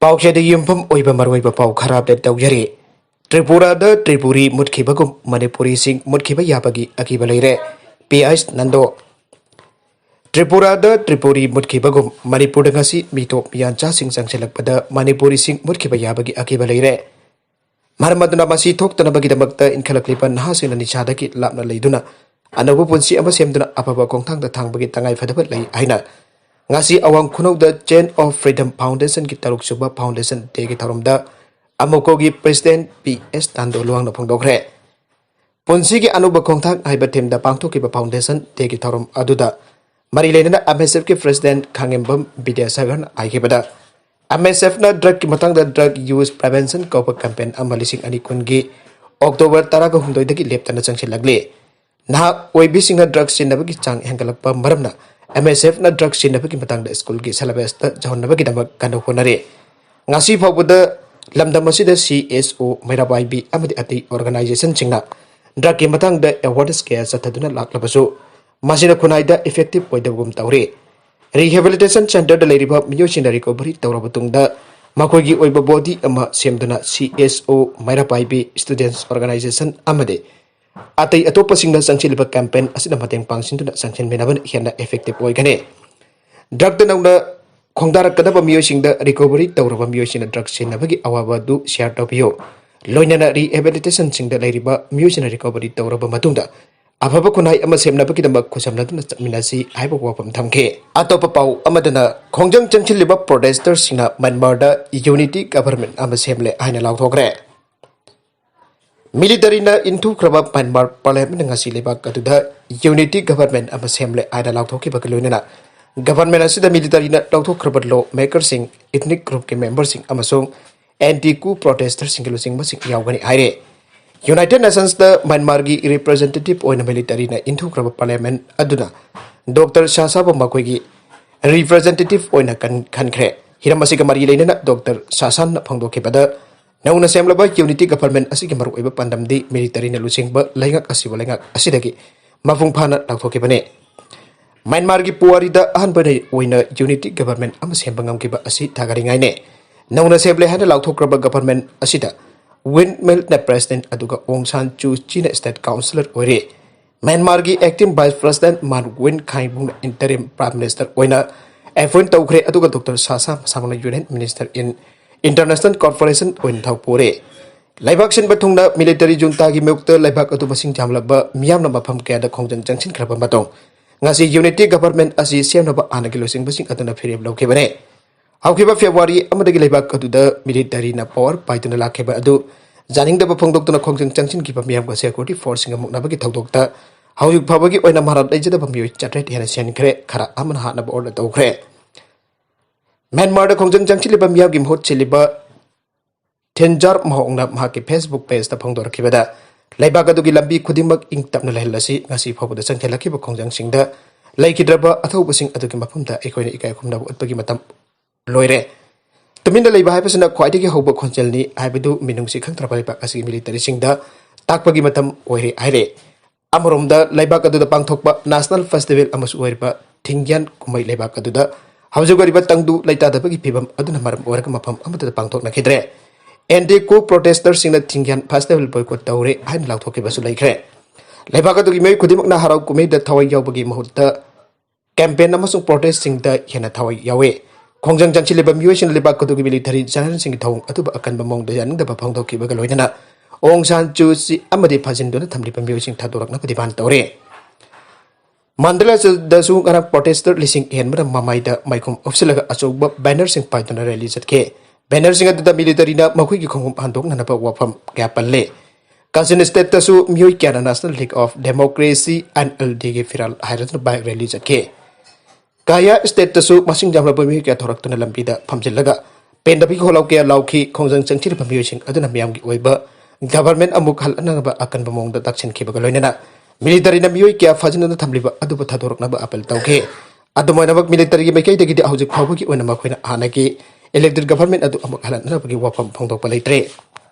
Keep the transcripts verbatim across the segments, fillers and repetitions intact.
ꯄꯥꯎꯆꯦꯗ ꯌꯨꯝꯐꯝ ꯑꯣꯏꯕ ꯃꯔꯨꯑꯣꯏꯕ ꯄꯥꯎ ꯈꯔ ꯑꯞꯗꯦꯠ ꯇꯧꯖꯔꯤ꯫ ꯇ꯭ꯔꯤꯄꯨꯔꯥꯗ ꯇ꯭ꯔꯤꯄꯨꯔꯤ ꯃꯨꯠꯈꯤꯕꯒꯨꯝ ꯃꯅꯤꯄꯨꯔꯤꯁꯤꯡ ꯃꯨꯠꯈꯤꯕ ꯌꯥꯕꯒꯤ ꯑꯀꯤꯕ ꯂꯩꯔꯦ꯫ P H Nando. ꯇ꯭ꯔꯤꯄꯨꯔꯥꯗ ꯇ꯭ꯔꯤꯄꯨꯔꯤ ꯃꯨꯠꯈꯤꯕꯒꯨꯝ ꯃꯅꯤꯄꯨꯔꯗ ꯉꯁꯤ ꯃꯤꯇꯣꯞ ꯃꯤꯌꯥꯟꯆꯥꯁꯤꯡ ꯆꯪꯁꯤꯜꯂꯛꯄꯗ ꯃꯅꯤꯄꯨꯔꯤꯁꯤꯡ ꯃꯨꯠꯈꯤꯕ ꯌꯥꯕꯒꯤ ꯑꯀꯤꯕ ꯂꯩꯔꯦ꯫ ꯃꯔꯝ ꯑꯗꯨꯅ ꯃꯁꯤ ꯊꯣꯛꯇꯅꯕꯒꯤꯗꯃꯛꯇ ꯏꯟꯈꯠꯂꯛꯂꯤꯕ ꯅꯍꯥꯁꯤꯡꯅ ꯅꯤꯁꯥꯗꯒꯤ ꯂꯥꯞꯅ ꯂꯩꯗꯨꯅ ꯑꯅꯧꯕ ꯄꯨꯟꯁꯤ ꯑꯃ ꯁꯦꯝꯗꯨꯅ ꯑꯐꯕ ꯈꯣꯡꯊꯥꯡꯗ ꯊꯥꯡꯕꯒꯤ ꯇꯉꯥꯏꯐꯗꯕ ꯂꯩ ꯍꯥꯏꯅ ꯉꯁꯤ ꯑꯋꯥꯡ ꯈꯨꯅꯧꯗ Chain of Freedom Foundationꯒꯤ ꯇꯔꯨꯛ ꯁꯨꯕ Foundation Dayꯒꯤ ꯊꯧꯔꯝꯗ ꯑꯃꯣꯀꯣꯒꯤ President ꯄꯤ ꯑꯦꯁ ꯇꯥꯟꯗꯣ ꯂꯨꯋꯥꯡꯅ ꯐꯣꯡꯗꯣꯛꯈ꯭ꯔꯦ꯫ ꯄꯨꯟꯁꯤꯒꯤ ꯑꯅꯧꯕ ꯈꯣꯡꯊꯥꯡ ꯍꯥꯏꯕ themeꯗ ꯄꯥꯡꯊꯣꯛꯈꯤꯕ Foundation Dayꯒꯤ ꯊꯧꯔꯝ ꯑꯗꯨꯗ ꯃꯔꯤ ꯂꯩꯅꯅ ꯑꯦꯝ ꯑꯦꯁ ꯑꯦꯐꯀꯤ President ꯈꯥꯉꯦꯝꯕꯝ ꯕꯤꯗ꯭ꯌꯥꯁꯥꯒꯔꯅ ꯍꯥꯏꯈꯤꯕꯗ, ꯑꯦꯝ ꯑꯦꯁ ꯑꯦꯐꯅ drugꯀꯤ ꯃꯇꯥꯡꯗ Drug Use Prevention ꯀꯧꯕ campaign ꯑꯃ ꯂꯤꯁꯤꯡ ꯑꯅꯤ ꯀꯨꯟꯒꯤ October ꯇꯔꯥꯒ ꯍꯨꯝꯗꯣꯏꯗꯒꯤ ꯂꯦꯞꯇꯅ ꯆꯪꯁꯤꯜꯂꯛꯂꯤ꯫ ꯅꯍꯥ ꯑꯣꯏꯕꯤꯁꯤꯡꯅ drug ꯁꯤꯖꯤꯟꯅꯕꯒꯤ ꯆꯥꯡ ꯍꯦꯟꯒꯠꯂꯛꯄ ꯃꯔꯝꯅ ꯑꯦꯝ ꯑꯦꯁ ꯑꯦꯐꯅ drug ꯁꯤꯖꯤꯟꯅꯕꯒꯤ ꯃꯇꯥꯡꯗ ꯁ꯭ꯀꯨꯜꯒꯤ syllabusꯇ ꯌꯧꯍꯟꯅꯕꯒꯤꯗꯃꯛ ꯀꯟꯅ ꯍꯣꯠꯅꯔꯤ꯫ ꯉꯁꯤ ꯐꯥꯎꯕꯗ ꯂꯝꯗꯝ ꯑꯁꯤꯗ ꯁꯤ ꯑꯦꯁ ꯑꯣ, ꯃꯩꯔꯥ ꯄꯥꯏꯕꯤ ꯑꯃꯗꯤ ꯑꯇꯩ organisationꯁꯤꯡꯅ drugꯀꯤ ꯃꯇꯥꯡꯗ awareness ꯀꯌꯥ ꯆꯠꯊꯗꯨꯅ ꯂꯥꯛꯂꯕꯁꯨ, ꯃꯁꯤꯅ ꯈꯨꯟꯅꯥꯏꯗ effective ꯑꯣꯏꯗꯕꯒꯨꯝ ꯇꯧꯔꯤ꯫ Rehabilitation centreꯗ ꯂꯩꯔꯤꯕ ꯃꯤꯑꯣꯏꯁꯤꯡꯅ recovery ꯇꯧꯔꯕ ꯇꯨꯡꯗ ꯃꯈꯣꯏꯒꯤ ꯑꯣꯏꯕ body ꯑꯃ ꯁꯦꯝꯗꯨꯅ ꯁꯤ ꯑꯦꯁ ꯑꯣ, ꯃꯩꯔꯥ ꯄꯥꯏꯕꯤ, students organisation ꯑꯃꯗꯤ ꯑꯇꯩ ꯑꯇꯣꯞꯄꯁꯤꯡꯅ ꯆꯪꯁꯤꯜꯂꯤꯕ campaign ꯑꯁꯤꯗ ꯃꯇꯦꯡ ꯄꯥꯡꯁꯤꯟꯗꯨꯅ ꯆꯪꯁꯤꯟꯃꯤꯟꯅꯕꯅ ꯍꯦꯟꯅ effective ꯑꯣꯏꯒꯅꯤ꯫ Drugꯇ ꯅꯧꯅ ꯈꯣꯡꯗꯥꯔꯛꯀꯗꯕ ꯃꯤꯑꯣꯏꯁꯤꯡꯗ, recovery ꯇꯧꯔꯕ ꯃꯤꯑꯣꯏꯁꯤꯡꯅ drug ꯁꯤꯖꯤꯟꯅꯕꯒꯤ ꯑꯋꯥꯕ ꯑꯗꯨ share ꯇꯧꯕꯤꯌꯨ꯫ ꯂꯣꯏꯅꯅ rehabilitationꯁꯤꯡꯗ ꯂꯩꯔꯤꯕ ꯃꯤꯑꯣꯏꯁꯤꯡꯅ recovery ꯇꯧꯔꯕ ꯃꯇꯨꯡꯗ ꯑꯐꯕ ꯈꯨꯟꯅꯥꯏ ꯑꯃ ꯁꯦꯝꯅꯕꯒꯤꯗꯃꯛ ꯈꯨꯠꯁꯝꯅꯗꯨꯅ ꯆꯠꯃꯤꯟꯅꯁꯤ ꯍꯥꯏꯕ ꯋꯥꯐꯝ ꯊꯝꯈꯤ꯫ ꯑꯇꯣꯞꯄ ꯄꯥꯎ ꯑꯃꯗꯅ, ꯈꯣꯡꯖꯪ ꯆꯪꯁꯤꯜꯂꯤꯕ protesterꯁꯤꯡꯅ ꯃ꯭ꯌꯥꯟꯃꯥꯔꯗ unity government ꯑꯃ ꯁꯦꯝꯂꯦ ꯍꯥꯏꯅ ꯂꯥꯎꯊꯣꯛꯈ꯭ꯔꯦ꯫ Militaryꯅ ꯏꯟꯊꯨꯈ꯭ꯔꯕ ꯃ꯭ꯌꯥꯟꯃꯥꯔ parliamentꯅ ꯉꯁꯤ ꯂꯩꯕꯥꯛ ꯑꯗꯨꯗ unity government ꯑꯃ ꯁꯦꯝꯂꯦ ꯍꯥꯏꯅ ꯂꯥꯎꯊꯣꯛꯈꯤꯕꯒ ꯂꯣꯏꯅꯅ, government ꯑꯁꯤꯗ militaryꯅ ꯂꯧꯊꯣꯛꯈ꯭ꯔꯕ law makerꯁꯤꯡ, ethnic groupꯀꯤ memberꯁꯤꯡ ꯑꯃꯁꯨꯡ anti coup protesterꯁꯤꯡꯒꯤ ꯂꯨꯆꯤꯡꯕꯁꯤꯡ ꯌꯥꯎꯒꯅꯤ ꯍꯥꯏꯔꯦ꯫ United Nationsꯇ ꯃ꯭ꯌꯥꯟꯃꯥꯔꯒꯤ representative ꯑꯣꯏꯅ militaryꯅ ꯏꯟꯊꯨꯈ꯭ꯔꯕ parliament ꯑꯗꯨꯅ ꯗꯣꯛꯇꯔ ꯁꯥꯁꯥꯕꯨ ꯃꯈꯣꯏꯒꯤ representative ꯑꯣꯏꯅ ꯀꯟ-, ꯈꯟꯈ꯭ꯔꯦ꯫ ꯍꯤꯔꯝ ꯑꯁꯤꯒ ꯃꯔꯤ ꯂꯩꯅꯅ ꯗꯣꯛꯇꯔ ꯁꯥꯁꯥꯟꯅ ꯐꯣꯡꯗꯣꯛꯈꯤꯕꯗ, ꯅꯧꯅ ꯁꯦꯝꯂꯕ unity government ꯑꯁꯤꯒꯤ ꯃꯔꯨꯑꯣꯏꯕ ꯄꯥꯟꯗꯝꯗꯤ militaryꯅ ꯂꯨꯆꯤꯡꯕ ꯂꯩꯉꯥꯛ ꯑꯁꯤꯕꯨ ꯂꯩꯉꯥꯛ ꯑꯁꯤꯗꯒꯤ ꯃꯄꯨꯡ ꯐꯥꯅ ꯂꯧꯊꯣꯛꯈꯤꯕꯅꯤ꯫ ꯃ꯭ꯌꯥꯟꯃꯥꯔꯒꯤ ꯄꯨꯋꯥꯔꯤꯗ ꯑꯍꯥꯟꯕ ꯑꯣꯏꯅ unity government ꯑꯃ ꯁꯦꯝꯕ ꯉꯝꯈꯤꯕ ꯑꯁꯤ ꯊꯥꯒꯠꯅꯤꯡꯉꯥꯏꯅꯤ꯫ ꯅꯧꯅ ꯁꯦꯝꯂꯦ ꯍꯥꯏꯅ ꯂꯥꯎꯊꯣꯛꯈ꯭ꯔꯕ ꯒꯚꯔꯟꯃꯦꯟꯠ ꯑꯁꯤꯗ ꯋꯤꯟ ꯃꯤꯜꯅ ꯄ꯭ꯔꯦꯁꯤꯗꯦꯟꯠ ꯑꯗꯨꯒ ꯑꯣꯡ ꯁꯥꯟ ꯁꯨ ꯆꯤꯅ ꯁ꯭ꯇꯦꯠ ꯀꯥꯎꯟꯁꯤꯂꯔ ꯑꯣꯏꯔꯦ꯫ ꯃ꯭ꯌꯥꯟꯃꯥꯔꯒꯤ ꯑꯦꯛꯇꯤꯡ ꯚꯥꯏꯁ ꯄ꯭ꯔꯦꯁꯤꯗꯦꯟꯠ ꯃꯥꯟ ꯋꯤꯟ ꯈꯥꯏꯕꯨꯡꯅ ꯏꯟꯇꯔꯤꯝ ꯄ꯭ꯔꯥꯏꯝ ꯃꯤꯅꯤꯁꯇꯔ ꯑꯣꯏꯅ ꯑꯦꯄꯣꯏꯟꯠ ꯇꯧꯈ꯭ꯔꯦ, ꯑꯗꯨꯒ ꯗꯣꯛꯇꯔ ꯁꯥꯁꯥ ꯃꯁꯥꯃꯛꯅ ꯌꯨꯅꯤꯌꯟ ꯃꯤꯅꯤꯁꯇꯔ ꯏꯟ ꯏꯟꯇꯔꯅꯦꯁꯅꯦꯜ ꯀꯣꯑꯣꯄꯔꯦꯁꯟ ꯑꯣꯏꯅ ꯊꯧ ꯄꯨꯔꯦ꯫ ꯂꯩꯕꯥꯛ ꯁꯤꯟꯕ ꯊꯨꯡꯅ ꯃꯤꯂꯤꯇꯔꯤ ꯖꯨꯟꯇꯥꯒꯤ ꯃꯥꯌꯣꯛꯇ ꯂꯩꯕꯥꯛ ꯑꯗꯨ ꯃꯁꯤꯡ ꯌꯥꯝꯂꯕ ꯃꯤꯌꯥꯝꯅ ꯃꯐꯝ ꯀꯌꯥꯗ ꯈꯣꯡꯖꯪ ꯆꯪꯁꯤꯟꯈ꯭ꯔꯕ ꯃꯇꯨꯡ, ꯉꯁꯤ ꯌꯨꯅꯤꯇꯤ ꯒꯚꯔꯟꯃꯦꯟꯠ ꯑꯁꯤ ꯁꯦꯝꯅꯕ ꯍꯥꯟꯅꯒꯤ ꯂꯨꯆꯤꯡꯕꯁꯤꯡ ꯑꯗꯨꯅ ꯐꯤꯔꯦꯞ ꯂꯧꯈꯤꯕꯅꯤ꯫ ꯍꯧꯈꯤꯕ ꯐꯦꯕ꯭ꯔꯨꯋꯥꯔꯤ ꯑꯃꯗꯒꯤ ꯂꯩꯕꯥꯛ ꯑꯗꯨꯗ ꯃꯤꯂꯤꯇꯔꯤꯅ ꯄꯥꯋꯔ ꯄꯥꯏꯗꯨꯅ ꯂꯥꯛꯈꯤꯕ ꯑꯗꯨ ꯌꯥꯅꯤꯡꯗꯕ ꯐꯣꯡꯗꯣꯛꯇꯨꯅ ꯈꯣꯡꯖꯪ ꯆꯪꯁꯤꯟꯈꯤꯕ ꯃꯤꯌꯥꯝꯒ ꯁꯦꯀ꯭ꯌꯨꯔꯤꯇꯤ ꯐꯣꯔꯁꯁꯤꯡꯒ ꯃꯨꯛꯅꯕꯒꯤ ꯊꯧꯗꯣꯛꯇ ꯍꯧꯖꯤꯛ ꯐꯥꯎꯕꯒꯤ ꯑꯣꯏꯅ ꯃꯔꯥꯜ ꯂꯩꯖꯗꯕ ꯃꯤꯑꯣꯏ ꯆꯥꯇ꯭ꯔꯦꯠ ꯍꯦꯟꯅ ꯁꯤꯍꯟꯈ꯭ꯔꯦ, ꯈꯔ ꯑꯃꯅ ꯍꯥꯠꯅꯕ ꯑꯣꯔꯗꯔ ꯇꯧꯈ꯭ꯔꯦ꯫ ꯃ꯭ꯌꯥꯟꯃꯥꯔꯗ ꯈꯣꯡꯖꯪ ꯆꯪꯁꯤꯜꯂꯤꯕ ꯃꯤꯌꯥꯝꯒꯤ ꯃꯍꯨꯠ ꯁꯤꯜꯂꯤꯕ ꯊꯦꯟꯖꯥꯔ ꯃꯍꯣꯡꯅ ꯃꯍꯥꯛꯀꯤ ꯐꯦꯁꯕꯨꯛ ꯄꯦꯖꯇ ꯐꯣꯡꯗꯣꯔꯛꯈꯤꯕꯗ, ꯂꯩꯕꯥꯛ ꯑꯗꯨꯒꯤ ꯂꯝꯕꯤ ꯈꯨꯗꯤꯡꯃꯛ ꯏꯪ ꯇꯞꯅ ꯂꯩꯍꯜꯂꯁꯤ, ꯉꯁꯤ ꯐꯥꯎꯕꯗ ꯆꯪꯁꯤꯜꯂꯛꯈꯤꯕ ꯈꯣꯡꯖꯪꯁꯤꯡꯗ ꯂꯩꯈꯤꯗ꯭ꯔꯕ ꯑꯊꯧꯕꯁꯤꯡ ꯑꯗꯨꯒꯤ ꯃꯐꯝꯗ ꯑꯩꯈꯣꯏꯅ ꯏꯀꯥꯏ ꯈꯨꯝꯅꯕ ꯎꯠꯄꯒꯤ ꯃꯇꯝ ꯂꯣꯏꯔꯦ꯫ ꯇꯨꯃꯤꯟꯅ ꯂꯩꯕ ꯍꯥꯏꯕꯁꯤꯅ ꯈ꯭ꯋꯥꯏꯗꯒꯤ ꯍꯧꯕ ꯈꯣꯟꯖꯦꯜꯅꯤ ꯍꯥꯏꯕꯗꯨ ꯃꯤꯅꯨꯡꯁꯤ ꯈꯪꯗ꯭ꯔꯕ ꯂꯩꯕꯥꯛ ꯑꯁꯤꯒꯤ ꯃꯤꯂꯤꯇꯔꯤꯁꯤꯡꯗ ꯇꯥꯛꯄꯒꯤ ꯃꯇꯝ ꯑꯣꯏꯔꯦ ꯍꯥꯏꯔꯦ꯫ ꯑꯃꯔꯣꯝꯗ ꯂꯩꯕꯥꯛ ꯑꯗꯨꯗ ꯄꯥꯡꯊꯣꯛꯄ ꯅꯦꯁꯅꯦꯜ ꯐꯦꯁꯇꯤꯚꯦꯜ ꯑꯃꯁꯨ ꯑꯣꯏꯔꯤꯕ ꯊꯤꯡꯒ꯭ꯌꯥꯟ ꯀꯨꯝꯍꯩ ꯂꯩꯕꯥꯛ ꯑꯗꯨꯗ ꯍꯧꯖꯤꯛ ꯑꯣꯏꯔꯤꯕ ꯇꯪꯗꯨ ꯂꯩꯇꯥꯗꯕꯒꯤ ꯐꯤꯕꯝ ꯑꯗꯨꯅ ꯃꯔꯝ ꯑꯣꯏꯔꯒ ꯃꯐꯝ ꯑꯃꯠꯇꯗ ꯄꯥꯡꯊꯣꯛꯅꯈꯤꯗ꯭ꯔꯦ꯫ ꯑꯦꯟꯇꯤ ꯀꯨ ꯄ꯭ꯔꯣꯇꯦꯁꯇꯔꯁꯤꯡꯅ ꯊꯤꯡꯒ꯭ꯌꯥꯟ ꯐꯦꯁꯇꯤꯚꯦꯜ ꯕꯣꯏꯀꯣꯠ ꯇꯧꯔꯦ ꯍꯥꯏꯅ ꯂꯥꯎꯊꯣꯛꯈꯤꯕꯁꯨ ꯂꯩꯈ꯭ꯔꯦ꯫ ꯂꯩꯕꯥꯛ ꯑꯗꯨꯒꯤ ꯃꯤꯑꯣꯏ ꯈꯨꯗꯤꯡꯃꯛꯅ ꯍꯔꯥꯎ ꯀꯨꯝꯍꯩꯗ ꯊꯋꯥꯏ ꯌꯥꯎꯕꯒꯤ ꯃꯍꯨꯠꯇ ꯀꯦꯝꯄꯦꯟ ꯑꯃꯁꯨꯡ ꯄ꯭ꯔꯣꯇꯦꯁꯁꯤꯡꯗ ꯍꯦꯟꯅ ꯊꯋꯥꯏ ꯌꯥꯎꯏ꯫ ꯈꯣꯡꯖꯪ ꯆꯪꯁꯤꯜꯂꯤꯕ ꯃꯤꯑꯣꯏꯁꯤꯡꯅ ꯂꯩꯕꯥꯛ ꯑꯗꯨꯒꯤ ꯃꯤꯂꯤꯇꯔꯤ ꯖꯦꯅꯔꯦꯜꯁꯤꯡꯒꯤ ꯊꯧꯑꯣꯡ ꯑꯗꯨꯕꯨ ꯑꯀꯟꯕ ꯃꯑꯣꯡꯗ ꯌꯥꯅꯤꯡꯗꯕ ꯐꯣꯡꯗꯣꯛꯈꯤꯕꯒ ꯂꯣꯏꯅꯅ ꯑꯣꯡ ꯁꯥꯟ ꯁꯨ ꯆꯤ ꯑꯃꯗꯤ ꯐꯥꯖꯤꯟꯗꯨꯅ ꯊꯝꯂꯤꯕ ꯃꯤꯑꯣꯏꯁꯤꯡ ꯊꯥꯗꯣꯔꯛꯅꯕ ꯗꯤꯃꯥꯟ ꯇꯧꯔꯤ꯫ ꯃꯥꯟꯗꯂꯥꯗꯁꯨ ꯉꯔꯥꯡ ꯄ꯭ꯔꯣꯇꯦꯁꯇꯔ ꯂꯤꯁꯤꯡ ꯍꯦꯟꯕꯅ ꯃꯃꯥꯏꯗ ꯃꯩꯈꯨꯝ ꯎꯞꯁꯤꯜꯂꯒ ꯑꯆꯧꯕ ꯕꯦꯅꯔꯁꯤꯡ ꯄꯥꯏꯗꯨꯅ ꯔꯦꯂꯤ ꯆꯠꯈꯤ꯫ ꯕꯦꯅꯔꯁꯤꯡ ꯑꯗꯨꯗ ꯃꯤꯂꯤꯇꯔꯤꯅ ꯃꯈꯣꯏꯒꯤ ꯈꯣꯡꯎꯞ ꯍꯟꯗꯣꯛꯅꯅꯕ ꯋꯥꯐꯝ ꯀꯌꯥ ꯄꯜꯂꯤ꯫ ꯀꯥꯆꯤꯟ ꯁ꯭ꯇꯦꯠꯇꯁꯨ ꯃꯤꯑꯣꯏ ꯀꯌꯥꯅ National League of Democracy, N L ꯗꯤꯒꯤ ꯐꯤꯔꯥꯜ ꯍꯥꯏꯔꯗꯨꯅ ꯕꯥꯏꯛ ꯔꯦꯂꯤ ꯆꯠꯈꯤ꯫ ꯀꯥꯌꯥ ꯁ꯭ꯇꯦꯠꯇꯁꯨ ꯃꯁꯤꯡ ꯌꯥꯝꯂꯕ ꯃꯤꯑꯣꯏ ꯀꯌꯥ ꯊꯣꯔꯛꯇꯨꯅ ꯂꯝꯕꯤꯗ ꯐꯝꯖꯤꯜꯂꯒ ꯄꯦꯟꯗꯕꯒꯤ ꯍꯣꯜꯂꯥꯎ ꯀꯌꯥ ꯂꯥꯎꯈꯤ꯫ ꯈꯣꯡꯖꯪ ꯆꯪꯁꯤꯜꯂꯤꯕ ꯃꯤꯑꯣꯏꯁꯤꯡ ꯑꯗꯨꯅ ꯃꯤꯌꯥꯝꯒꯤ ꯑꯣꯏꯕ ꯒꯚꯔꯟꯃꯦꯟꯠ ꯑꯃꯨꯛ ꯍꯜꯂꯛꯅꯕ ꯑꯀꯟꯕ ꯃꯑꯣꯡꯗ ꯇꯛꯁꯤꯟꯈꯤꯕꯒ ꯂꯣꯏꯅꯅ ꯃꯤꯂꯤꯇꯔꯤꯅ ꯃꯤꯑꯣꯏ ꯀꯌꯥ ꯐꯥꯖꯤꯟꯗꯨꯅ ꯊꯝꯂꯤꯕ ꯑꯗꯨꯕꯨ ꯊꯥꯗꯣꯔꯛꯅꯕ ꯑꯥꯄꯤꯜ ꯇꯧꯈꯤ꯫ ꯑꯗꯨꯝ ꯑꯣꯏꯅꯃꯛ, ꯃꯤꯂꯤꯇꯔꯤꯒꯤ ꯃꯥꯏꯀꯩꯗꯒꯤꯗꯤ ꯍꯧꯖꯤꯛ ꯐꯥꯎꯕꯒꯤ ꯑꯣꯏꯅ ꯃꯈꯣꯏꯅ ꯍꯥꯟꯅꯒꯤ ꯏꯂꯦꯛꯇꯦꯗ ꯒꯚꯔꯟꯃꯦꯟꯠ ꯑꯗꯨ ꯑꯃꯨꯛ ꯍꯜꯍꯟꯅꯕꯒꯤ ꯋꯥꯐꯝ ꯐꯣꯡꯗꯣꯛꯄ ꯂꯩꯇ꯭ꯔꯤ꯫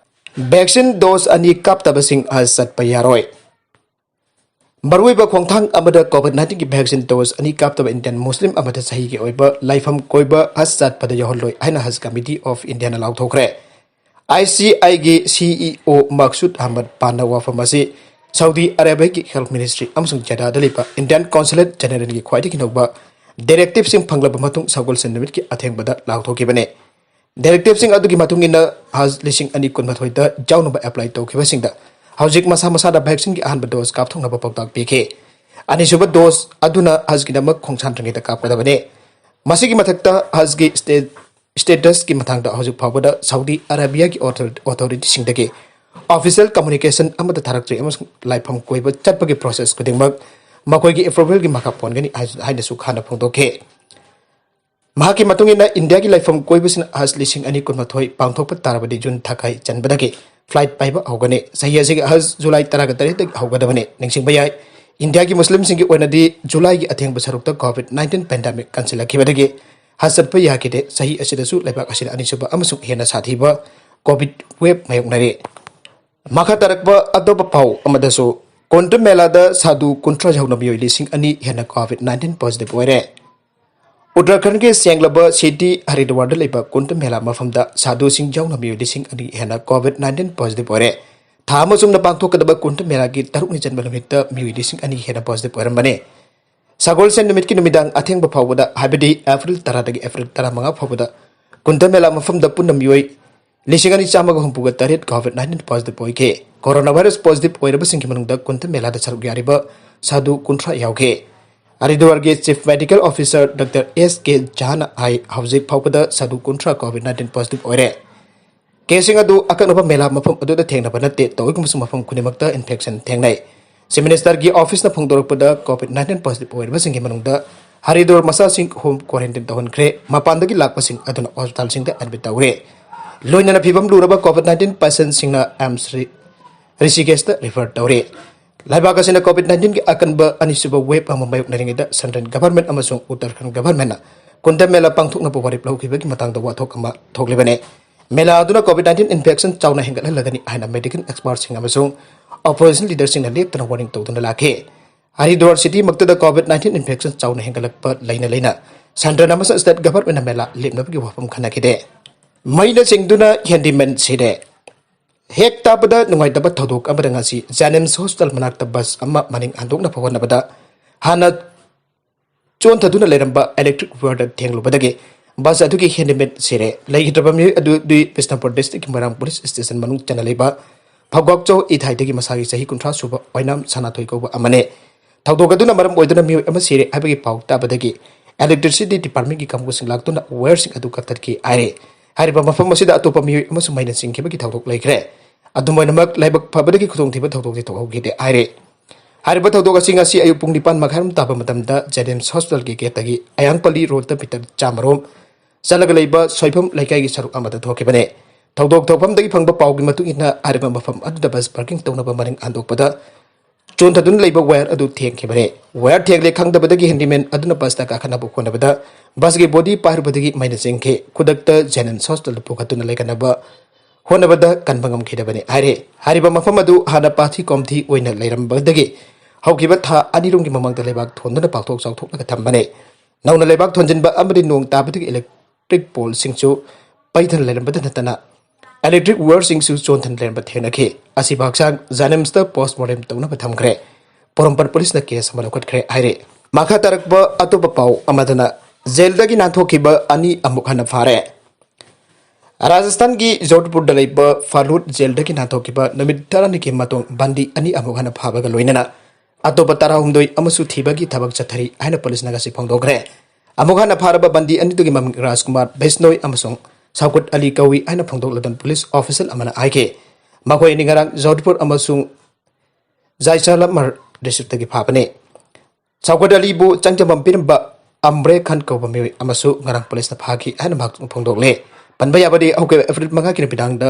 ꯚꯦꯛꯁꯤꯟ ꯗꯣꯖ ꯑꯅꯤ ꯀꯥꯞꯇꯕꯁꯤꯡ ꯆꯠꯄ ꯌꯥꯔꯣꯏ꯫ ꯃꯔꯨꯑꯣꯏꯕ ꯈꯣꯡꯊꯥꯡ ꯑꯃꯗ COVID nineteen ꯒꯤ vaccine dose ꯑꯅꯤ ꯀꯥꯞꯇꯕ Indian Muslim ꯑꯃꯗ ꯆꯍꯤꯒꯤ ꯑꯣꯏꯕ ꯂꯥꯏꯐꯝ ꯀꯣꯏꯕ ꯍꯖ ꯆꯠꯄꯗ ꯌꯥꯎꯍꯜꯂꯣꯏ ꯍꯥꯏꯅ ꯍꯖ committee of India ꯅ ꯂꯥꯎꯊꯣꯛꯈ꯭ꯔꯦ꯫ ICI ꯒꯤ CEO ꯃꯛꯁꯨꯗ ꯑꯍꯃꯗ ꯄꯥꯟꯅ ꯋꯥꯐꯝ ꯑꯁꯤ ꯁꯥꯎꯗꯤ ꯑꯔꯥꯕꯤꯌꯥꯒꯤ Health Ministry ꯑꯃꯁꯨꯡ ꯖꯦꯗꯥꯗ ꯂꯩꯕ Indian Consulate General ꯒꯤ ꯈ꯭ꯋꯥꯏꯗꯒꯤ ꯅꯧꯕ directive ꯁꯤꯡ ꯐꯪꯂꯕ ꯃꯇꯨꯡ ꯁꯒꯣꯜꯁꯦꯟ ꯅꯨꯃꯤꯠꯀꯤ ꯑꯊꯦꯡꯕꯗ ꯂꯥꯎꯊꯣꯛꯈꯤꯕꯅꯤ꯫ Directive ꯁꯤꯡ ꯑꯗꯨꯒꯤ ꯃꯇꯨꯡ ꯏꯟꯅ ꯍꯖ ꯂꯤꯁꯤꯡ ꯑꯅꯤ ꯀꯨꯟꯃꯥꯊꯣꯏꯗ ꯌꯥꯎꯅꯕ apply ꯇꯧꯈꯤꯕꯁꯤꯡꯗ ꯍꯧꯖꯤꯛ ꯃꯁꯥ ꯃꯁꯥꯗ vaccine ꯒꯤ ꯑꯍꯥꯟꯕ dose ꯀꯥꯞꯊꯣꯛꯅꯕ ꯄꯥꯎꯇꯥꯛ ꯄꯤꯈꯤ꯫ ꯑꯅꯤꯁꯨꯕ dose ꯑꯗꯨꯅ ꯍꯖꯒꯤꯗꯃꯛ ꯈꯣꯡꯁꯥꯟꯗ꯭ꯔꯤꯉꯩꯗ ꯀꯥꯞꯀꯗꯕꯅꯤ꯫ ꯃꯁꯤꯒꯤ ꯃꯊꯛꯇ ꯍꯖꯒꯤ state status ꯀꯤ ꯃꯇꯥꯡꯗ ꯍꯧꯖꯤꯛ ꯐꯥꯎꯕꯗ ꯁꯥꯎꯗꯤ ꯑꯔꯥꯕꯤꯌꯥꯒꯤ author-, authority ꯁꯤꯡꯗꯒꯤ official communication ꯑꯃꯠꯇ ꯊꯥꯔꯛꯇ꯭ꯔꯤ ꯑꯃꯁꯨꯡ ꯂꯥꯏꯐꯝ ꯀꯣꯏꯕ ꯆꯠꯄꯒꯤ process ꯈꯨꯗꯤꯡꯃꯛ ꯃꯈꯣꯏꯒꯤ approval ꯒꯤ ꯃꯈꯥ ꯄꯣꯟꯒꯅꯤ ꯍꯥꯏ-, ꯍꯥꯏꯅꯁꯨ ꯈꯥꯟꯅ ꯐꯣꯡꯗꯣꯛꯈꯤ꯫ ꯃꯍꯥꯛꯀꯤ ꯃꯇꯨꯡ ꯏꯟꯅ, ꯏꯟꯗꯤꯌꯥꯒꯤ ꯂꯥꯏꯐꯝ ꯀꯣꯏꯕꯁꯤꯡꯅ ꯍꯖ ꯂꯤꯁꯤꯡ ꯑꯅꯤ ꯀꯨꯟꯃꯥꯊꯣꯏ ꯄꯥꯡꯊꯣꯛꯄ ꯇꯥꯔꯕꯗꯤ ꯖꯨꯟ ꯊꯥꯈꯥꯏ ꯆꯟꯕꯗꯒꯤ flight ꯄꯥꯏꯕ ꯍꯧꯒꯅꯤ꯫ ꯆꯍꯤ ꯑꯁꯤꯒꯤ ꯍꯖ ꯖꯨꯂꯥꯏ ꯇꯔꯥꯒ ꯇꯔꯦꯠꯇꯒꯤ ꯍꯧꯒꯗꯕꯅꯤ꯫ ꯅꯤꯡꯁꯤꯡꯕ ꯌꯥꯏ, ꯏꯟꯗꯤꯌꯥꯒꯤ ꯃꯨꯁꯂꯤꯝꯁꯤꯡꯒꯤ ꯑꯣꯏꯅꯗꯤ ꯖꯨꯂꯥꯏꯒꯤ ꯑꯊꯦꯡꯕ ꯁꯔꯨꯛꯇ COVID nineteen pandemic ꯀꯟꯁꯤꯜꯂꯛꯈꯤꯕꯗꯒꯤ ꯍꯖ ꯆꯠꯄ ꯌꯥꯈꯤꯗꯦ꯫ ꯆꯍꯤ ꯑꯁꯤꯗꯁꯨ ꯂꯩꯕꯥꯛ ꯑꯁꯤꯗ ꯑꯅꯤꯁꯨꯕ ꯑꯃꯁꯨꯡ ꯍꯦꯟꯅ ꯁꯥꯊꯤꯕ COVID wave ꯃꯥꯌꯣꯛꯅꯔꯤ꯫ ꯃꯈꯥ ꯇꯥꯔꯛꯄ ꯑꯇꯣꯞꯄ ꯄꯥꯎ ꯑꯃꯗꯁꯨ, ꯀꯨꯟꯚ ꯃꯦꯂꯥꯗ ꯁꯥꯙꯨ ꯀꯨꯟꯊ꯭ꯔꯥ ꯌꯥꯎꯅ ꯃꯤꯑꯣꯏ ꯂꯤꯁꯤꯡ ꯑꯅꯤ ꯍꯦꯟꯅ COVID nineteen positive ꯑꯣꯏꯔꯦ꯫ ꯎꯠꯇꯔꯥꯈꯟꯗꯒꯤ ꯁꯦꯡꯂꯕ city ꯍꯔꯤꯗ꯭ꯋꯥꯔꯗ ꯂꯩꯕ ꯀꯨꯟꯚ ꯃꯦꯂꯥ ꯃꯐꯝꯗ ꯁꯥꯙꯨꯁꯤꯡ ꯌꯥꯎꯅ ꯃꯤꯑꯣꯏ ꯂꯤꯁꯤꯡ ꯑꯅꯤ ꯍꯦꯟꯅ COVID nineteen positive ꯑꯣꯏꯔꯦ꯫ ꯊꯥ ꯑꯃ ꯆꯨꯝꯅ ꯄꯥꯡꯊꯣꯛꯀꯗꯕ ꯀꯨꯟꯚ ꯃꯦꯂꯥꯒꯤ ꯇꯔꯨꯛꯅꯤ ꯆꯟꯕ ꯅꯨꯃꯤꯠꯇ ꯃꯤꯑꯣꯏ ꯂꯤꯁꯤꯡ ꯑꯅꯤ ꯍꯦꯟꯅ positive ꯑꯣꯏꯔꯝꯕꯅꯤ꯫ ꯁꯒꯣꯜꯁꯦꯟ ꯅꯨꯃꯤꯠꯀꯤ ꯅꯨꯃꯤꯗꯥꯡ ꯑꯊꯦꯡꯕ ꯐꯥꯎꯕꯗ, ꯍꯥꯏꯕꯗꯤ April ꯇꯔꯥꯗꯒꯤ April ꯇꯔꯥꯃꯉꯥ ꯐꯥꯎꯕꯗ, ꯀꯨꯟꯚ ꯃꯦꯂꯥ ꯃꯐꯝꯗ ꯄꯨꯟꯅ ꯃꯤꯑꯣꯏ ꯂꯤꯁꯤꯡ ꯑꯅꯤ ꯆꯥꯝꯃꯒ ꯍꯨꯝꯐꯨꯒ ꯇꯔꯦꯠ COVID nineteen positive ꯑꯣꯏꯈꯤ꯫ Coronavirus positive ꯑꯣꯏꯔꯕꯁꯤꯡꯒꯤ ꯃꯅꯨꯡꯗ ꯀꯨꯟꯚ ꯃꯦꯂꯥꯗ ꯁꯔꯨꯛ ꯌꯥꯔꯤꯕ ꯁꯥꯙꯨ ꯀꯨꯟꯊ꯭ꯔꯥ ꯌꯥꯎꯈꯤ꯫ ꯍꯔꯤꯗ꯭ꯋꯥꯔꯒꯤ Chief Medical Officer Doctor S K ꯖꯥꯅ ꯍꯥꯏ, ꯍꯧꯖꯤꯛ ꯐꯥꯎꯕꯗ ꯁꯥꯙꯨ ꯀꯨꯟꯊ꯭ꯔꯥ COVID nineteen positive ꯑꯣꯏꯔꯦ꯫ Case ꯁꯤꯡ ꯑꯗꯨ ꯑꯀꯛꯅꯕ ꯃꯦꯂꯥ ꯃꯐꯝ ꯑꯗꯨꯗ ꯊꯦꯡꯅꯕ ꯅꯠꯇꯦ, ꯇꯧꯏꯒꯨꯝꯕꯁꯨ ꯃꯐꯝ ꯈꯨꯗꯤꯡꯃꯛꯇ infection ꯊꯦꯡꯅꯩ꯫ Chief Minister ꯒꯤ office ꯅ ꯐꯣꯡꯗꯣꯔꯛꯄꯗ, COVID nineteen positive ꯑꯣꯏꯔꯤꯕꯁꯤꯡꯒꯤ ꯃꯅꯨꯡꯗ ꯍꯔꯤꯗ꯭ꯋꯥꯔ ꯃꯆꯥꯁꯤꯡ home quarantine ꯇꯧꯍꯟꯈ꯭ꯔꯦ, ꯃꯄꯥꯟꯗꯒꯤ ꯂꯥꯛꯄꯁꯤꯡ ꯑꯗꯨꯅ hospital ꯁꯤꯡꯗ admit ꯇꯧꯔꯦ꯫ ꯂꯣꯏꯅꯅ ꯐꯤꯕꯝ ꯂꯨꯔꯕ COVID nineteen patient ꯁꯤꯡꯅ AIIMS ꯔꯤ-, ꯔꯤꯁꯤꯀꯦꯁꯇ refer ꯇꯧꯔꯦ꯫ ꯂꯩꯕꯥꯛ ꯑꯁꯤꯅ COVID nineteen ꯒꯤ ꯑꯀꯟꯕ ꯑꯅꯤꯁꯨꯕ wave ꯑꯃ ꯃꯥꯌꯣꯛꯅꯔꯤꯉꯩꯗ, central government ꯑꯃꯁꯨꯡ ꯎꯠꯇꯔꯈꯟꯗ government ꯅ ꯀꯨꯟꯚ ꯃꯦꯂꯥ ꯄꯥꯡꯊꯣꯛꯅꯕ ꯋꯥꯔꯦꯞ ꯂꯧꯈꯤꯕꯒꯤ ꯃꯇꯥꯡꯗ ꯋꯥꯊꯣꯛ ꯑꯃ ꯊꯣꯛꯂꯤꯕꯅꯤ꯫ ꯃꯦꯂꯥ ꯑꯗꯨꯅ COVID nineteen infection ꯆꯥꯎꯅ ꯍꯦꯟꯒꯠꯍꯜꯂꯒꯅꯤ ꯍꯥꯏꯅ medical expertꯁꯤꯡ ꯑꯃꯁꯨꯡ opposition leaderꯁꯤꯡꯅ ꯂꯦꯞꯇꯅ warning ꯇꯧꯗꯨꯅ ꯂꯥꯛꯈꯤ꯫ Haridwar city ꯃꯛꯇꯗ COVID nineteen infection ꯆꯥꯎꯅ ꯍꯦꯟꯒꯠꯂꯛꯄ ꯂꯩꯅ ꯂꯩꯅ central ꯑꯃꯁꯨꯡ state governmentꯅ ꯃꯦꯂꯥ ꯂꯦꯞꯅꯕꯒꯤ ꯋꯥꯐꯝ ꯈꯟꯅꯈꯤꯗꯦ꯫ ꯃꯩꯅ ꯆꯤꯡꯗꯨꯅ handyman ꯁꯤꯔꯦ꯫ ꯍꯦꯛ ꯇꯥꯕꯗ ꯅꯨꯡꯉꯥꯏꯇꯕ ꯊꯧꯗꯣꯛ ꯑꯃꯗ ꯉꯁꯤ JNIMS hospital ꯃꯅꯥꯛꯇ bus ꯑꯃ ꯃꯅꯤꯡ ꯍꯟꯗꯣꯛꯅꯕ ꯍꯣꯠꯅꯕꯗ ꯍꯥꯟꯅ ꯆꯣꯟꯊꯗꯨꯅ ꯂꯩꯔꯝꯕ electric wireꯗ ꯊꯦꯡꯂꯨꯕꯗꯒꯤ bus ꯑꯗꯨꯒꯤ handyman ꯁꯤꯔꯦ꯫ ꯂꯩꯈꯤꯗ꯭ꯔꯕ ꯃꯤꯑꯣꯏ ꯑꯗꯨꯗꯤ ꯕꯤꯁꯅꯨꯄꯨꯔ districtꯀꯤ ꯃꯣꯏꯔꯥꯡ police station ꯃꯅꯨꯡ ꯆꯟꯅ ꯂꯩꯕ ꯐꯧꯒꯥꯛꯆꯧ ꯏꯊꯥꯏꯗꯒꯤ ꯃꯁꯥꯒꯤ ꯆꯍꯤ ꯀꯨꯟꯊ꯭ꯔꯥ ꯁꯨꯕ ꯑꯣꯏꯅꯥꯝ ꯁꯅꯥꯊꯣꯏ ꯀꯧꯕ ꯑꯃꯅꯤ꯫ ꯊꯧꯗꯣꯛ ꯑꯗꯨꯅ ꯃꯔꯝ ꯑꯣꯏꯗꯨꯅ ꯃꯤꯑꯣꯏ ꯑꯃ ꯁꯤꯔꯦ ꯍꯥꯏꯕꯒꯤ ꯄꯥꯎ ꯇꯥꯕꯗꯒꯤ electricity departmentꯀꯤ ꯀꯥꯡꯕꯨꯁꯤꯡ ꯂꯥꯛꯇꯨꯅ wireꯁꯤꯡ ꯑꯗꯨ ꯀꯛꯊꯠꯈꯤ ꯍꯥꯏꯔꯤ꯫ ꯍꯥꯏꯔꯤꯕ ꯃꯐꯝ ꯑꯁꯤꯗ ꯑꯇꯣꯞꯄ ꯃꯤꯑꯣꯏ ꯑꯃꯁꯨ ꯃꯩꯅ ꯆꯤꯡꯈꯤꯕꯒꯤ ꯊꯧꯗꯣꯛ ꯂꯩꯈ꯭ꯔꯦ꯫ ꯑꯗꯨꯝ ꯑꯣꯏꯅꯃꯛ, ꯂꯥꯏꯕꯛ ꯐꯕꯗꯒꯤ ꯈꯨꯗꯣꯡꯊꯤꯕ ꯊꯧꯗꯣꯛꯇꯤ ꯊꯣꯛꯍꯧꯈꯤꯗꯦ ꯍꯥꯏꯔꯤ꯫ ꯍꯥꯏꯔꯤꯕ ꯊꯧꯗꯣꯛ ꯑꯁꯤ ꯉꯁꯤ ꯑꯌꯨꯛ ꯄꯨꯡ ꯅꯤꯄꯥꯟ ꯃꯈꯥꯏꯔꯣꯝ ꯇꯥꯕ ꯃꯇꯝꯗ JNIMS hospitalꯒꯤ gateꯇꯒꯤ ꯑꯌꯥꯡꯄꯜꯂꯤ roadꯇ meter ꯆꯥꯝꯃꯔꯣꯝ ꯆꯠꯂꯒ ꯂꯩꯕ ꯁꯣꯏꯐꯝ ꯂꯩꯀꯥꯏꯒꯤ ꯁꯔꯨꯛ ꯑꯃꯗ ꯊꯣꯛꯈꯤꯕꯅꯤ꯫ ꯊꯧꯗꯣꯛ ꯊꯣꯛꯐꯝꯗꯒꯤ ꯐꯪꯕ ꯄꯥꯎꯒꯤ ꯃꯇꯨꯡ ꯏꯟꯅ, ꯍꯥꯏꯔꯤꯕ ꯃꯐꯝ ꯑꯗꯨꯗ bus parking ꯇꯧꯅꯕ ꯃꯅꯤꯡ ꯍꯟꯗꯣꯛꯄꯗ ꯆꯣꯟꯊꯗꯨꯅ ꯂꯩꯕ wire ꯑꯗꯨ ꯊꯦꯡꯈꯤꯕꯅꯤ꯫ Wire ꯊꯦꯡꯂꯦ ꯈꯪꯗꯕꯗꯒꯤ handyman ꯑꯗꯨꯅ busꯇ ꯀꯥꯈꯠꯅꯕ ꯍꯣꯠꯅꯕꯗ busꯀꯤ body ꯄꯥꯏꯔꯨꯕꯗꯒꯤ ꯃꯩꯅ ꯆꯤꯡꯈꯤ꯫ ꯈꯨꯗꯛꯇ JNIMS hospitalꯗ ꯄꯨꯈꯠꯇꯨꯅ ꯂꯩꯈꯠꯅꯕ ꯍꯣꯠꯅꯕꯗ ꯀꯟꯕ ꯉꯝꯈꯤꯗꯕꯅꯤ ꯍꯥꯏꯔꯤ꯫ ꯍꯥꯏꯔꯤꯕ ꯃꯐꯝ ꯑꯗꯨ ꯍꯥꯟꯅ ꯄꯥꯊꯤ ꯀꯣꯝꯊꯤ ꯑꯣꯏꯅ ꯂꯩꯔꯝꯕꯗꯒꯤ ꯍꯧꯈꯤꯕ ꯊꯥ ꯑꯅꯤꯔꯣꯝꯒꯤ ꯃꯃꯥꯡꯗ ꯂꯩꯕꯥꯛ ꯊꯣꯟꯗꯨꯅ ꯄꯥꯛꯊꯣꯛ ꯆꯥꯎꯊꯣꯛꯂꯒ ꯊꯝꯕꯅꯤ꯫ ꯅꯧꯅ ꯂꯩꯕꯥꯛ ꯊꯣꯟꯖꯤꯟꯕ ꯑꯃꯗꯤ ꯅꯣꯡ ꯇꯥꯕꯗꯒꯤ electric poleꯁꯤꯡꯁꯨ ꯄꯩꯗꯨꯅ ꯂꯩꯔꯝꯕꯗ ꯅꯠꯇꯅ electric wireꯁꯤꯡꯁꯨ ꯆꯣꯟꯊꯅ ꯂꯩꯔꯝꯕ ꯊꯦꯡꯅꯈꯤ꯫ ꯑꯁꯤꯕꯨ ꯍꯛꯆꯥꯡ JNIMSꯇ postmortem ꯇꯧꯅꯕ ꯊꯝꯈ꯭ꯔꯦ꯫ ꯄꯣꯔꯣꯝꯄꯥꯠ policeꯅ case ꯑꯃ ꯂꯧꯈꯠꯈ꯭ꯔꯦ ꯍꯥꯏꯔꯤ꯫ ꯃꯈꯥ ꯇꯥꯔꯛꯄ ꯑꯇꯣꯞꯄ ꯄꯥꯎ ꯑꯃꯗꯅ, jailꯗꯒꯤ ꯅꯥꯟꯊꯣꯛꯈꯤꯕ ꯑꯅꯤ ꯑꯃꯨꯛ ꯍꯟꯅ ꯐꯥꯔꯦ꯫ ꯔꯥꯖꯁꯊꯥꯟꯒꯤ ꯖꯣꯙꯄꯨꯔꯗ ꯂꯩꯕ ꯐꯥꯂꯨꯗ jailꯗꯒꯤ ꯅꯥꯟꯊꯣꯛꯈꯤꯕ ꯅꯨꯃꯤꯠ ꯇꯔꯥꯅꯤꯒꯤ ꯃꯇꯨꯡ ꯕꯟꯗꯤ ꯑꯅꯤ ꯑꯃꯨꯛ ꯍꯟꯅ ꯐꯥꯕꯒ ꯂꯣꯏꯅꯅ ꯑꯇꯣꯞꯄ ꯇꯔꯥꯍꯨꯝꯗꯣꯏ ꯑꯃꯁꯨ ꯊꯤꯕꯒꯤ ꯊꯕꯛ ꯆꯠꯊꯔꯤ ꯍꯥꯏꯅ policeꯅ ꯉꯁꯤ ꯐꯣꯡꯗꯣꯛꯈ꯭ꯔꯦ꯫ ꯑꯃꯨꯛ ꯍꯟꯅ ꯐꯥꯔꯕ ꯕꯟꯗꯤ ꯑꯅꯤꯗꯨꯒꯤ ꯃꯃꯤꯡ ꯔꯥꯖꯀꯨꯃꯥꯔ ꯕꯤꯁꯅꯣꯏ ꯑꯃꯁꯨꯡ ꯁꯧꯀꯠ ꯑꯂꯤ ꯀꯧꯏ ꯍꯥꯏꯅ ꯐꯣꯡꯗꯣꯛꯂꯗꯨꯅ police official ꯑꯃꯅ ꯍꯥꯏꯈꯤ꯫ ꯃꯈꯣꯏ ꯑꯅꯤ ꯉꯔꯥꯡ ꯖꯣꯙꯄꯨꯔ ꯑꯃꯁꯨꯡ ꯖꯥꯏꯁꯥꯂꯃꯔ districtꯇꯒꯤ ꯐꯥꯕꯅꯤ꯫ ꯁꯧꯀꯠ ꯑꯂꯤꯕꯨ ꯆꯪꯖꯐꯝ ꯄꯤꯔꯝꯕ ꯑꯝꯕ꯭ꯔꯦ ꯈꯥꯟ ꯀꯧꯕ ꯃꯤꯑꯣꯏ ꯑꯃꯁꯨ ꯉꯔꯥꯡ policeꯅ ꯐꯥꯈꯤ ꯍꯥꯏꯅ ꯃꯍꯥꯛ ꯐꯣꯡꯗꯣꯛꯂꯦ꯫ ꯄꯟꯕ ꯌꯥꯕꯗꯤ, ꯍꯧꯈꯤꯕ April ꯃꯉꯥꯒꯤ ꯅꯨꯃꯤꯗꯥꯡꯗ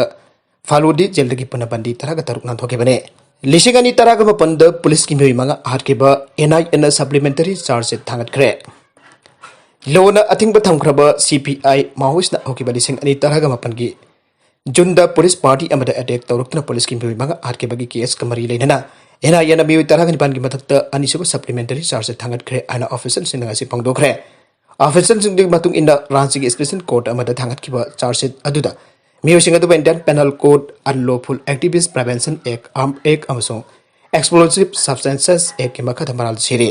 ꯐꯥꯂꯨꯗꯤ jailꯗꯒꯤ ꯄꯨꯟꯅ ꯕꯟꯗꯤ ꯇꯔꯥꯒ ꯇꯔꯨꯛ ꯅꯥꯟꯊꯣꯛꯈꯤꯕꯅꯤ꯫ ꯂꯤꯁꯤꯡ ꯑꯅꯤ ꯇꯔꯥꯒ ꯃꯥꯄꯟꯗ policeꯀꯤ ꯃꯤꯑꯣꯏ ꯃꯉꯥ ꯍꯥꯠꯈꯤꯕ NIAꯅ supplementary charge sheet ꯊꯥꯡꯒꯠꯈ꯭ꯔꯦ꯫ ꯂꯣꯅ ꯑꯊꯤꯡꯕ ꯊꯝꯈ꯭ꯔꯕ CPI Maoistꯅ ꯍꯧꯈꯤꯕ ꯂꯤꯁꯤꯡ ꯑꯅꯤ ꯇꯔꯥꯒ ꯃꯥꯄꯟꯒꯤ ꯖꯨꯟꯗ ꯄꯨꯂꯤꯁ ꯄꯥꯔꯇꯤ ꯑꯃꯗ ꯑꯦꯇꯦꯛ ꯇꯧꯔꯛꯇꯨꯅ ꯄꯨꯂꯤꯁꯀꯤ ꯃꯤꯑꯣꯏ ꯃꯉꯥ ꯍꯥꯠꯈꯤꯕꯒꯤ ꯀꯦꯁꯀ ꯃꯔꯤ ꯂꯩꯅꯅ ꯑꯦꯟ ꯑꯥꯏ ꯑꯦꯅ ꯃꯤꯑꯣꯏ ꯇꯔꯥꯒ ꯅꯤꯄꯥꯟꯒꯤ ꯃꯊꯛꯇ ꯑꯅꯤꯁꯨꯕ ꯁꯄ꯭ꯂꯤꯃꯦꯟꯇꯔꯤ ꯆꯥꯔꯖ ꯊꯥꯡꯒꯠꯈ꯭ꯔꯦ ꯍꯥꯏꯅ ꯑꯣꯐꯤꯁꯤꯌꯦꯜꯁꯤꯡꯅ ꯉꯁꯤ ꯐꯣꯡꯗꯣꯛꯈ꯭ꯔꯦ꯫ ꯑꯣꯐꯤꯁꯤꯌꯦꯜꯁꯤꯡꯒꯤ ꯃꯇꯨꯡ ꯏꯟꯅ ꯔꯥꯟꯆꯤꯒꯤ ꯁ꯭ꯄꯦꯁꯦꯜ ꯀꯣꯔꯠ ꯑꯃꯗ ꯊꯥꯡꯒꯠꯈꯤꯕ ꯆꯥꯔꯖ ꯁꯤꯠ ꯑꯗꯨꯗ ꯃꯤꯑꯣꯏꯁꯤꯡ ꯑꯗꯨꯕꯨ Indian Penal Code, Unlawful Activist Prevention Act, Arms Act ꯑꯃꯁꯨꯡ Explosive Substances Actꯀꯤ ꯃꯈꯥꯗ ꯃꯔꯥꯜ ꯁꯤꯔꯤ꯫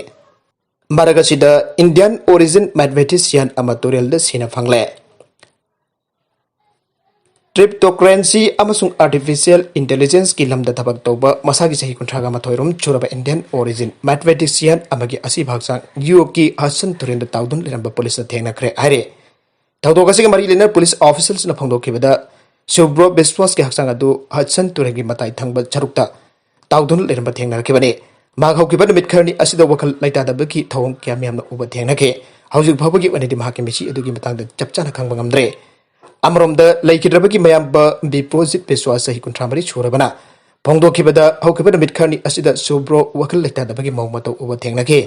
ꯃꯔꯛ ꯑꯁꯤꯗ Indian origin mathematician ꯑꯃ ꯇꯨꯔꯦꯜꯗ ꯁꯤꯅ ꯐꯪꯂꯦ꯫ ꯀ꯭ꯔꯤꯞꯇꯣꯀꯔꯦꯟꯁꯤ ꯑꯃꯁꯨꯡ ꯑꯥꯔꯇꯤꯐꯤꯁꯤꯌꯦꯜ ꯏꯟꯇꯦꯂꯤꯖꯦꯟꯁꯀꯤ ꯂꯝꯗ ꯊꯕꯛ ꯇꯧꯕ ꯃꯁꯥꯒꯤ ꯆꯍꯤ ꯀꯨꯟꯊ꯭ꯔꯥꯒ ꯃꯥꯊꯣꯏ ꯔꯣꯝ ꯁꯨꯔꯕ Indian origin mathematician ꯑꯃꯒꯤ ꯑꯁꯤꯕ ꯍꯛꯆꯥꯡ ꯌꯨꯔꯣꯞꯀꯤ ꯍꯗꯁꯟ ꯇꯨꯔꯦꯜꯗ ꯇꯥꯎꯗꯨꯅ ꯂꯩꯔꯝꯕ ꯄꯨꯂꯤꯁꯅ ꯊꯦꯡꯅꯈ꯭ꯔꯦ ꯍꯥꯏꯔꯦ꯫ ꯊꯧꯗꯣꯛ ꯑꯁꯤꯒ ꯃꯔꯤ ꯂꯩꯅꯅ ꯄꯨꯂꯤꯁ ꯑꯣꯐꯤꯁꯤꯌꯦꯜꯁꯤꯡꯅ ꯐꯣꯡꯗꯣꯛꯈꯤꯕꯗ ꯁꯨꯕ꯭ꯔꯣ ꯕꯤꯁꯋꯥꯁꯀꯤ ꯍꯛꯆꯥꯡ ꯑꯗꯨ ꯍꯗꯁꯟ ꯇꯨꯔꯦꯜꯒꯤ ꯃꯇꯥꯏ ꯊꯪꯕ ꯁꯔꯨꯛꯇ ꯇꯥꯎꯗꯨꯅ ꯂꯩꯔꯝꯕ ꯊꯦꯡꯅꯔꯛꯈꯤꯕꯅꯤ꯫ ꯃꯍꯥꯛ ꯍꯧꯈꯤꯕ ꯅꯨꯃꯤꯠ ꯈꯔꯅꯤ ꯑꯁꯤꯗ ꯋꯥꯈꯜ ꯂꯩꯇꯥꯗꯕꯒꯤ ꯊꯧꯑꯣꯡ ꯀꯌꯥ ꯃꯌꯥꯝꯅ ꯎꯕ ꯊꯦꯡꯅꯈꯤ꯫ ꯍꯧꯖꯤꯛ ꯐꯥꯎꯕꯒꯤ ꯑꯣꯏꯅꯗꯤ ꯃꯍꯥꯛꯀꯤ ꯃꯤꯠꯁꯤ ꯑꯗꯨꯒꯤ ꯃꯇꯥꯡꯗ ꯆꯞ ꯆꯥꯅ ꯈꯪꯕ ꯉꯝꯗ꯭ꯔꯦ꯫ ꯑꯃꯔꯣꯝꯗ ꯂꯩꯈꯤꯗ꯭ꯔꯕꯒꯤ ꯃꯌꯥꯝꯕ ꯕꯤꯄ꯭ꯔꯣꯖꯤꯠ ꯕꯤꯁ꯭ꯋꯥꯁ ꯆꯍꯤ ꯀꯨꯟꯊ꯭ꯔꯥ ꯃꯔꯤ ꯁꯨꯔꯕꯅ ꯐꯣꯡꯗꯣꯛꯈꯤꯕꯗ ꯍꯧꯈꯤꯕ ꯅꯨꯃꯤꯠ ꯈꯔꯅꯤ ꯑꯁꯤꯗ ꯁꯨꯕ꯭ꯔꯣ ꯋꯥꯈꯜ ꯂꯩꯇꯥꯗꯕꯒꯤ ꯃꯑꯣꯡ ꯃꯇꯧ ꯎꯕ ꯊꯦꯡꯅꯈꯤ꯫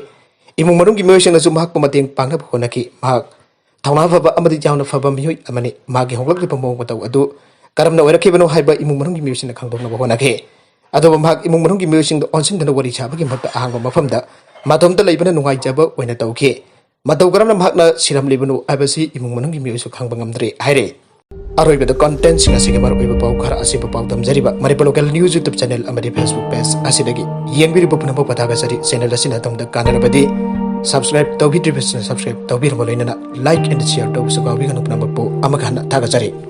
ꯏꯃꯨꯡ ꯃꯅꯨꯡꯒꯤ ꯃꯤꯑꯣꯏꯁꯤꯡꯅꯁꯨ ꯃꯍꯥꯛꯄꯨ ꯃꯇꯦꯡ ꯄꯥꯡꯅꯕ ꯍꯣꯠꯅꯈꯤ꯫ ꯃꯍꯥꯛ ꯊꯧꯅꯥ ꯐꯕ ꯑꯃꯗꯤ ꯌꯥꯝꯅ ꯐꯕ ꯃꯤꯑꯣꯏ ꯑꯃꯅꯤ꯫ ꯃꯍꯥꯛꯀꯤ ꯍꯣꯡꯂꯛꯂꯤꯕ ꯃꯑꯣꯡ ꯃꯇꯧ ꯑꯗꯨ ꯀꯔꯝꯅ ꯑꯣꯏꯔꯛꯈꯤꯕꯅꯣ ꯍꯥꯏꯕ ꯏꯃꯨꯡ ꯃꯅꯨꯡꯒꯤ ꯃꯤꯑꯣꯏꯁꯤꯡꯅ ꯈꯪꯗꯣꯛꯅꯕ ꯍꯣꯠꯅꯈꯤ꯫ ꯑꯗꯨꯕꯨ ꯃꯍꯥꯛ ꯏꯃꯨꯡ ꯃꯅꯨꯡꯒꯤ ꯃꯤꯑꯣꯏꯁꯤꯡꯗ ꯑꯣꯟꯁꯤꯟꯗꯨꯅ ꯋꯥꯔꯤ ꯁꯥꯕꯒꯤ ꯃꯍꯨꯠꯇ ꯑꯍꯥꯡꯕ ꯃꯐꯝꯗ ꯃꯇꯣꯝꯇ ꯂꯩꯕꯅ ꯅꯨꯡꯉꯥꯏꯖꯕ ꯑꯣꯏꯅ ꯇꯧꯈꯤ꯫ ꯃꯇꯧ ꯀꯔꯝꯅ ꯃꯍꯥꯛꯅ ꯁꯤꯔꯝꯂꯤꯕꯅꯣ ꯍꯥꯏꯕꯁꯤ ꯏꯃꯨꯡ ꯃꯅꯨꯡꯒꯤ ꯃꯤꯑꯣꯏꯁꯨ ꯈꯪꯕ ꯉꯝꯗ꯭ꯔꯦ ꯍꯥꯏꯔꯦ꯫ ꯑꯔꯣꯏꯕꯗ ꯀꯟꯇꯦꯟꯁꯤꯡ ꯑꯁꯤꯒꯤ ꯃꯔꯨꯑꯣꯏꯕ ꯄꯥꯎ ꯈꯔ ꯑꯁꯤꯕꯨ ꯄꯥꯎꯗꯝꯖꯔꯤꯕ Manipur local news YouTube channel ꯑꯃꯗꯤ ꯐꯦꯁꯕꯨꯛ ꯄꯦꯖ ꯑꯁꯤꯗꯒꯤ ꯌꯦꯡꯕꯤꯔꯤꯕ ꯄꯨꯝꯅꯃꯛꯄꯨ ꯊꯥꯒꯠꯆꯔꯤ꯫ ꯆꯦꯅꯦꯜ ꯑꯁꯤꯅ ꯑꯗꯣꯝꯗ ꯀꯥꯟꯅꯔꯕꯗꯤ ꯁꯕꯁꯀ꯭ꯔꯥꯏꯕ ꯇꯧꯕꯤꯗ꯭ꯔꯤꯕꯁꯤꯡꯅ ꯁꯕꯁꯀ꯭ꯔꯥꯏꯕ ꯇꯧꯕꯤꯔꯕ ꯂꯣꯏꯅꯅ like and share ꯇꯧꯕꯁꯨ ꯀꯥꯎꯕꯤꯒꯅꯨ꯫ ꯄꯨꯝꯅꯃꯛꯄꯨ ꯑꯃꯨꯛ ꯍꯟꯅ ꯊꯥꯒꯠꯆꯔꯤ꯫